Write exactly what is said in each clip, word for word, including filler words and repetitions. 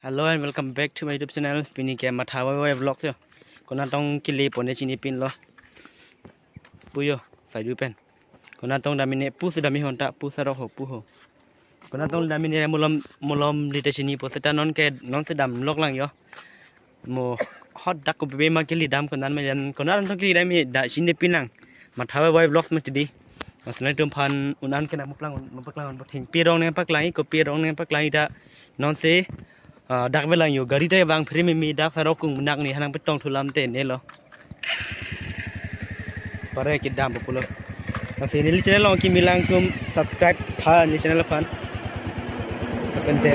Hello and welcome back to my YouTube channel. Pini ke Matha Wai Wai Vlogs yo. Konat tong kele pon ne chinipinlo. Pu yo, saidu pen. Konat tong damji ne pu si damji ho ta, pu sarok ho, pu ho. Konat tong damji ne malom, malom lite chinipo seta non ke, non si damlok lang yo. Mo hot dak kopi ma kele dam konat ma jan, konat tong kele damji da chinipin lang. Matha Wai Wai Vlogs mati di. Mas nangtumphan un-an ke nangpaklang, nangpaklang, nangpaklang, thengpi arong nangpaklang, kopi arong nangpaklang ta non si, ah, dak velang yo, gari ta vang free mimi, dak sarok kung menak ni hanang petong thulam te ne lo. Pare ke dam pulo. Lasi neli channel along kimi alangtum subscribe tha neli channel aphan. Lapen te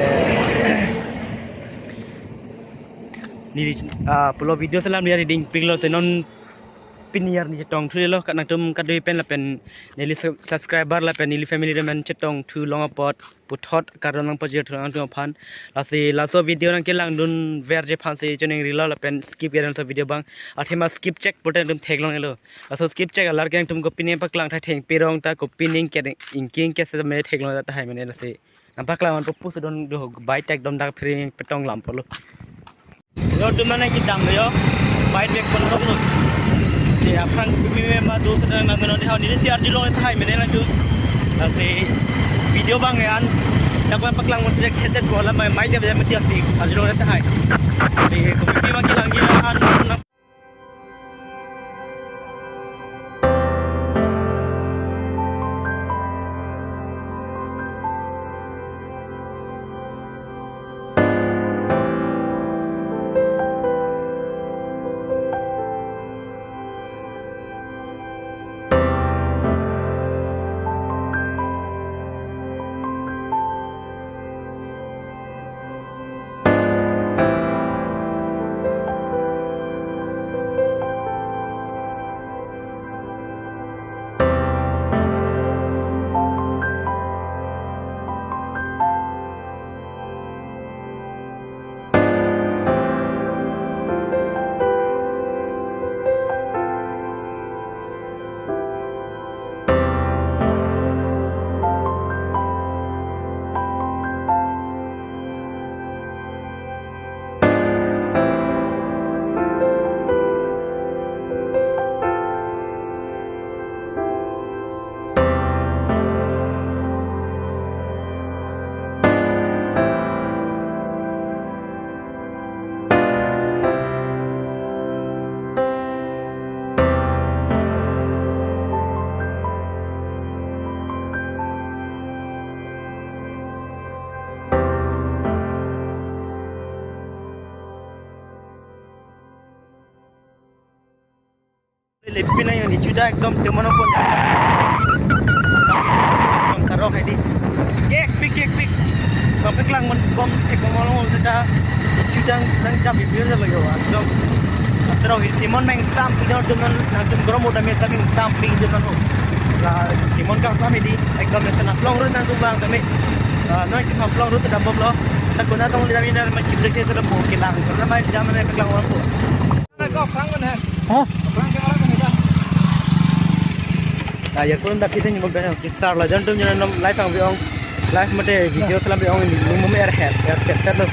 neli, ah, pulo video selam dia reading pik lo, si non pini arni chetong thu lo, ka nangtum kadoi pen lapen neli sub-, subscriber lapen neli family atum pen chetong thu long apot puthot kardom nangpajir thu nangtum aphan. Lasi laso video nangkelangdun verji aphan si choningri lo lapen skip ke laso video abang. Athema skip chek pulote nangtum theklong lo. Laso skip chek alar ke nangtum kopi nangpaklang tha, thengpi arong ta, kopi ning ke ingking ke seme theklong tahai mene lasi. Nangpaklang man pupu sudon do bike tek dom dak free petong lam pulo. Lo tum mane kedam lo yo. Bike tek pon lo. Si aphrang kopi me ma do sedang nang non di hau neli si arjulong tahai mene nangtum. Lasi video abang ya an. Dak nangpaklang mo tek headset ko la mai mai dia mati si arjulong tahai. Si kopi ma kelang dia an. Lepin ayo ni chuda ekdom temono pon. Ekdom sarok hai di. Kek pik, kek pik. Bang peklang mon bom tek bom long seta chuda nang jam ipi lo yo ekdom. Sarok hi temon meng sam pik dam tum non nangtum gorom udah me sam pik sam pik dam non ho. La temon kang sam hai di ekdom seta nangplong rut nangtum bang kami. Ah, non kita nangplong rut dam bom lo. Ta konat tong di kami nar ma kibrek seta po kelang. Karena main jam ne peklang orang tu. Ha? Ah, ya, kurang dak kita nyebut dah. Kisar la jan tum nyanam live ang bi-ong. Live mate video selam bi-ong ini. Nung mumi er het, er het set lo.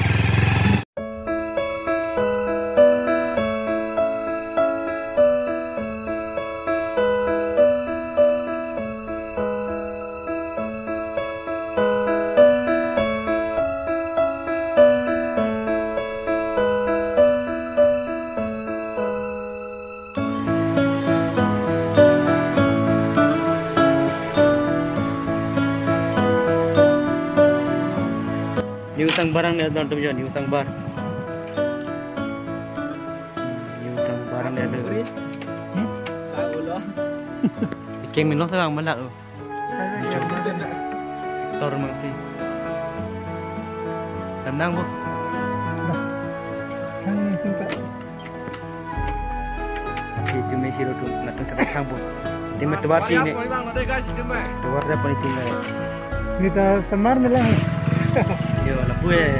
New Sangbar ang nangtum jo, New Sangbar. New Sangbar ang nangtum. Hmm? Ikeng minlo sa bang malak lo. Tor mangsi. Tenang, Bu. Nah. Kan itu, Kak. Itum me hero atum, latum sepak thang, Bu. Itum me tovar si ne. Tovar da pon itum me. Nita samar mela. Yo, lapu e.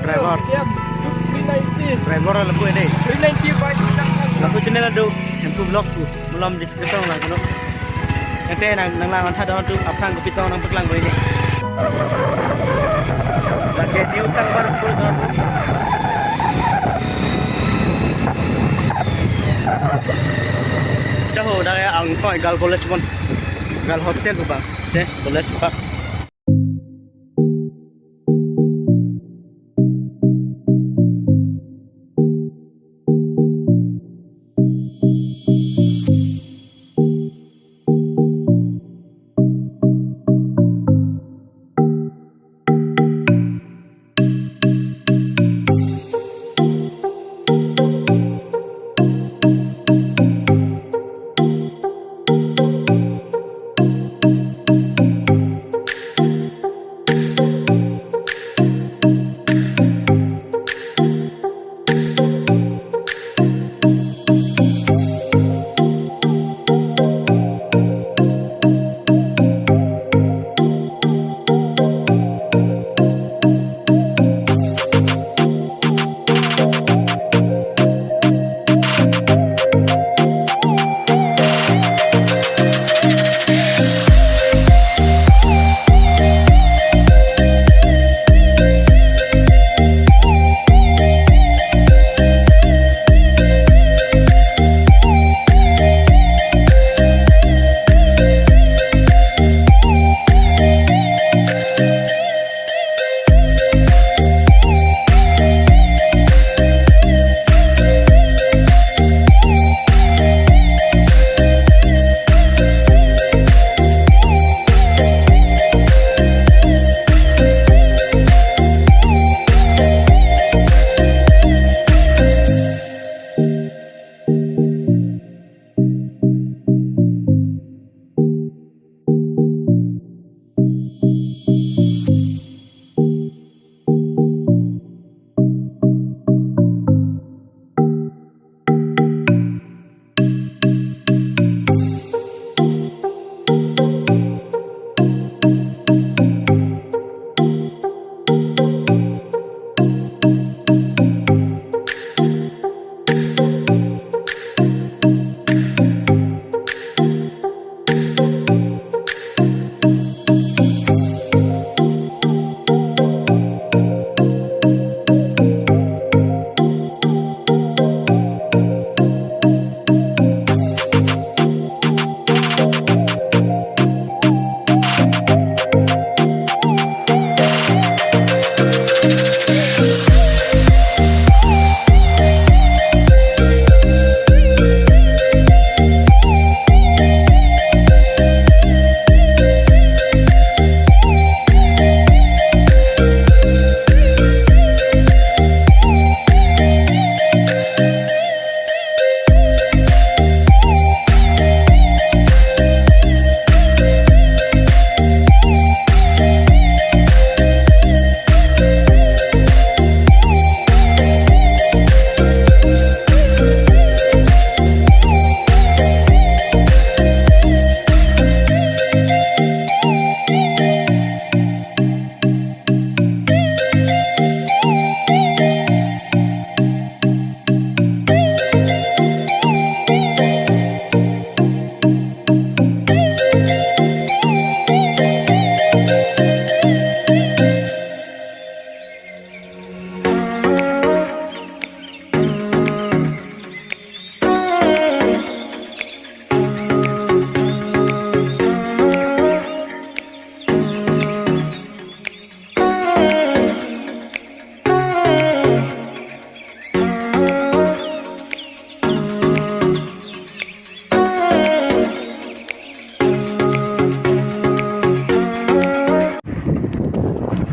Driver. Driver lapu e dei. Lapu channel do, Hemphu Vlog tu. Malom description lang kono. Ente nang, nanglang tha do tu aphrang kopi tong nangpeklang ko ini. Lake New Tangbar School ka. Taho dak angkoi Girl College pon. Girl Hostel pu bang. Che, college bang.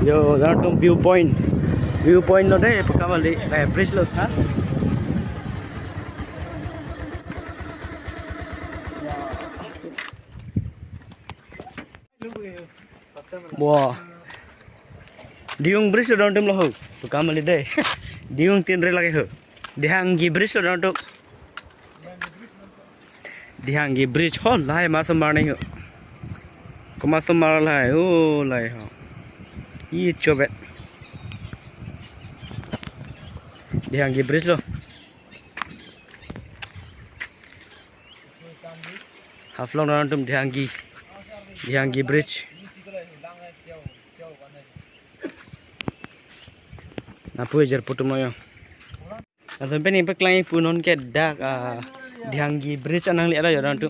Yo, dak atum viewpoint. Viewpoint lo dei, pakam kali, eh, bridge lo, ha? Wah. Diyung bridge lo dak atum lo ho. Pakam kali dei. Diyung tin re lake ho. Dehangi bridge lo dak atum. Dehangi bridge ho lahai ma osomar ni ho. Komat osomar lahai, oh lahai ho. Ye chobet. Dehangi bridge lo. Haflong dak atum Dehangi. Dehangi bridge. Lapu ejer putum lo yo. Laso pen nangpaklang ipu non ke dak, ah, Dihangi Bridge anang le lo yo don tu.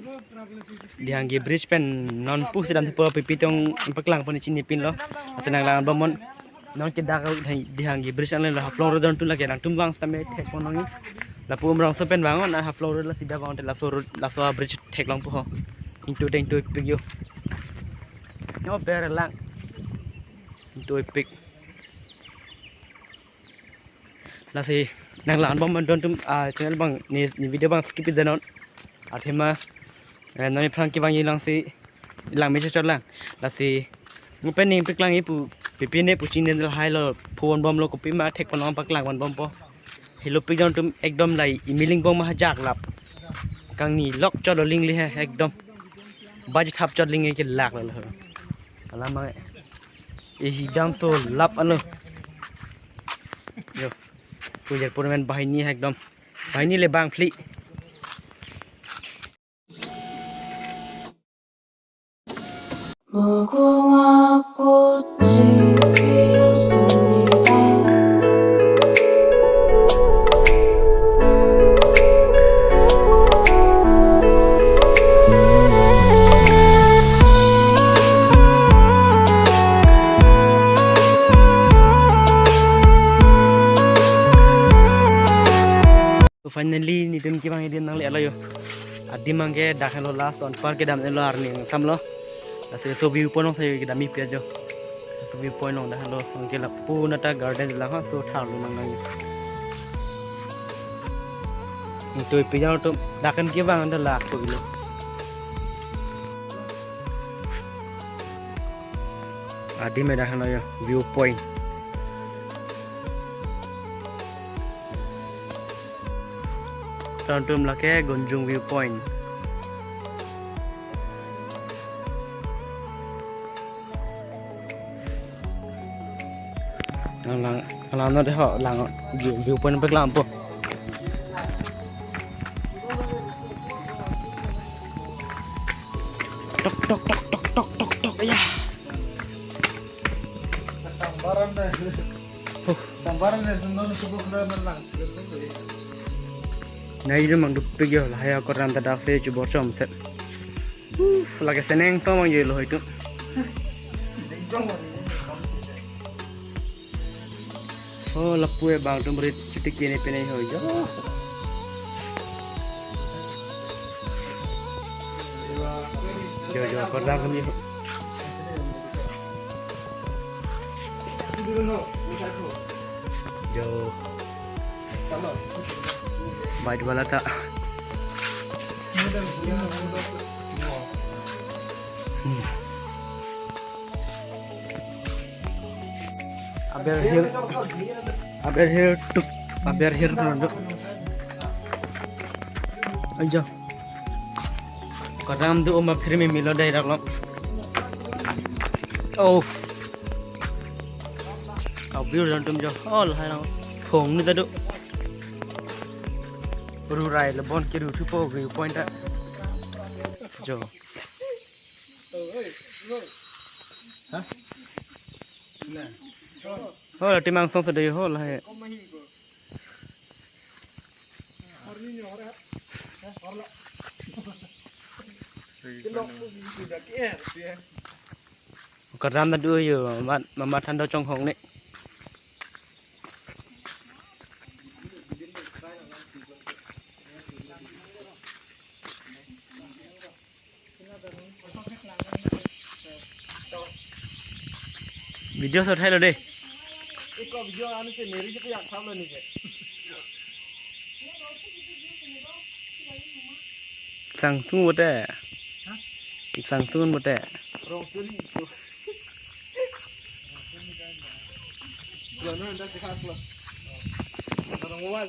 Dihangi Bridge pen non pu sedang tepo pipi tong paklang pon chinipin lo. Laso nanglang bom non. Non ke dak Dihangi Bridge anang le lo, Haflong Road don tu lake nangtum vang sitame thek pon nangji. Lapu Umrongso pen vang non Haflong Road la sida vang te laso road, laso bridge theklong po ho. Ingtui te ingtuipik yo. Yo ber lang. Ingtuipik. Lasi nanglang bom don tum, ah, channel abang ne, ne video abang skip-ji non. Athema, eh, non aphrang kevang ji lang si lang me chot lang. Lasi nangpen nangpaklang ipu pipi ne pu chini lahai lo, phone bom lo, kopima thek pon nangpaklang pon bom po. Helo pik don tum ekdom lahai emiling bom ma ajak lap. Kangni lok chot lo ling le he ekdom. Baji thap chot ling ke lak lo. Alam ma. Isi dam so lap anu. Yo. Pujar purmen banghini ekdom. Banghini le bang phli. Mukhang akut si pius nida. So finally, netum kevang adim nang le lo yo. Adim abang ke dak henlo last, anpar kedam lo arni samlo. Lasi laso view point along si kedam ipi ajo. Laso view point along dak henlo, anke lapu nata garden lang ha, so thar lo nang nang. Ingtuipik jang tu dak an kevang anda lak tu lo. Adim dak henlo yo, view point. Don tum lake Gunjung View Point. Lang, lang, lang no de ho, lang view, view point paklang po. Tok, tok, tok, tok, tok, tok, tok, ya. Sambaran deh. Huh. Sambaran deh, sundon subuh kena menang. Nai itu mang dupik yo, lahai akor ram tadak se chubor chom set. Uff, lake seneng so mang yo lo itu. Oh, lapu abang tum rit chuti kini pini ho yo. Jo, jo, kordam kami ho. Jo. Bait wala ta. Hmm. Aber hill, aber hill tuk, aber hill kono do. Ajo. Kordam do uma phir me milo dai rak lo. Oh. Abiur don tum jo. Oh, lahai lo. Phong ni ta do. Rurai lo bon ke ru thupo view point ta. Jo. Hah? Ho, la timang song sa dei ho lahai. Kordam ta do yo, mama, mama than do chonghong ne. Video so thailo de. Iko video anu se meri se yak tham lo ni ke. Sang sung bote. Hah? Sang sung bote. Rong seri itu. Lo no anda se khas lo. Rong wal.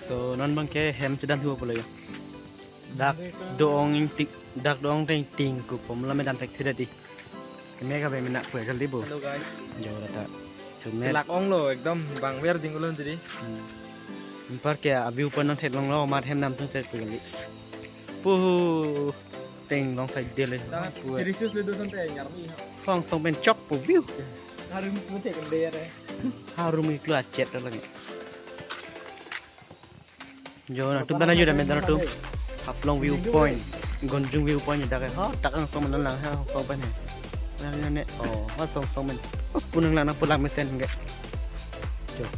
So, non abang Ke hem chedan hu pulo ya. Dak do-ong ingtik, dak do-ong teng ting ku pom la medan thekthedet di. Keme ka be mena pu kali bo. Hello guys. Jo rata. Chumet. Lak onglo ekdom bang ver ding ulon tadi. Hmm. Anpar ke a-view point nangtheklonglo, mat hem namtung chet pu kali. Puhu teng long side dele. Pu. Tirsus le do tante ngarmi. Hong song pen chok pu view. Harum pu te kende ya re. Harum iklo achet lo lagi. Jo, nangtum ta nangjo dam, nangtum. Haflong view point, Gonjung view point dak ke. Ha, dak angsong man lang ha, angsong pen he. Nang ne, oh, ha song song man. Oh, pu nanglang nangpulang mesen ke. Jo.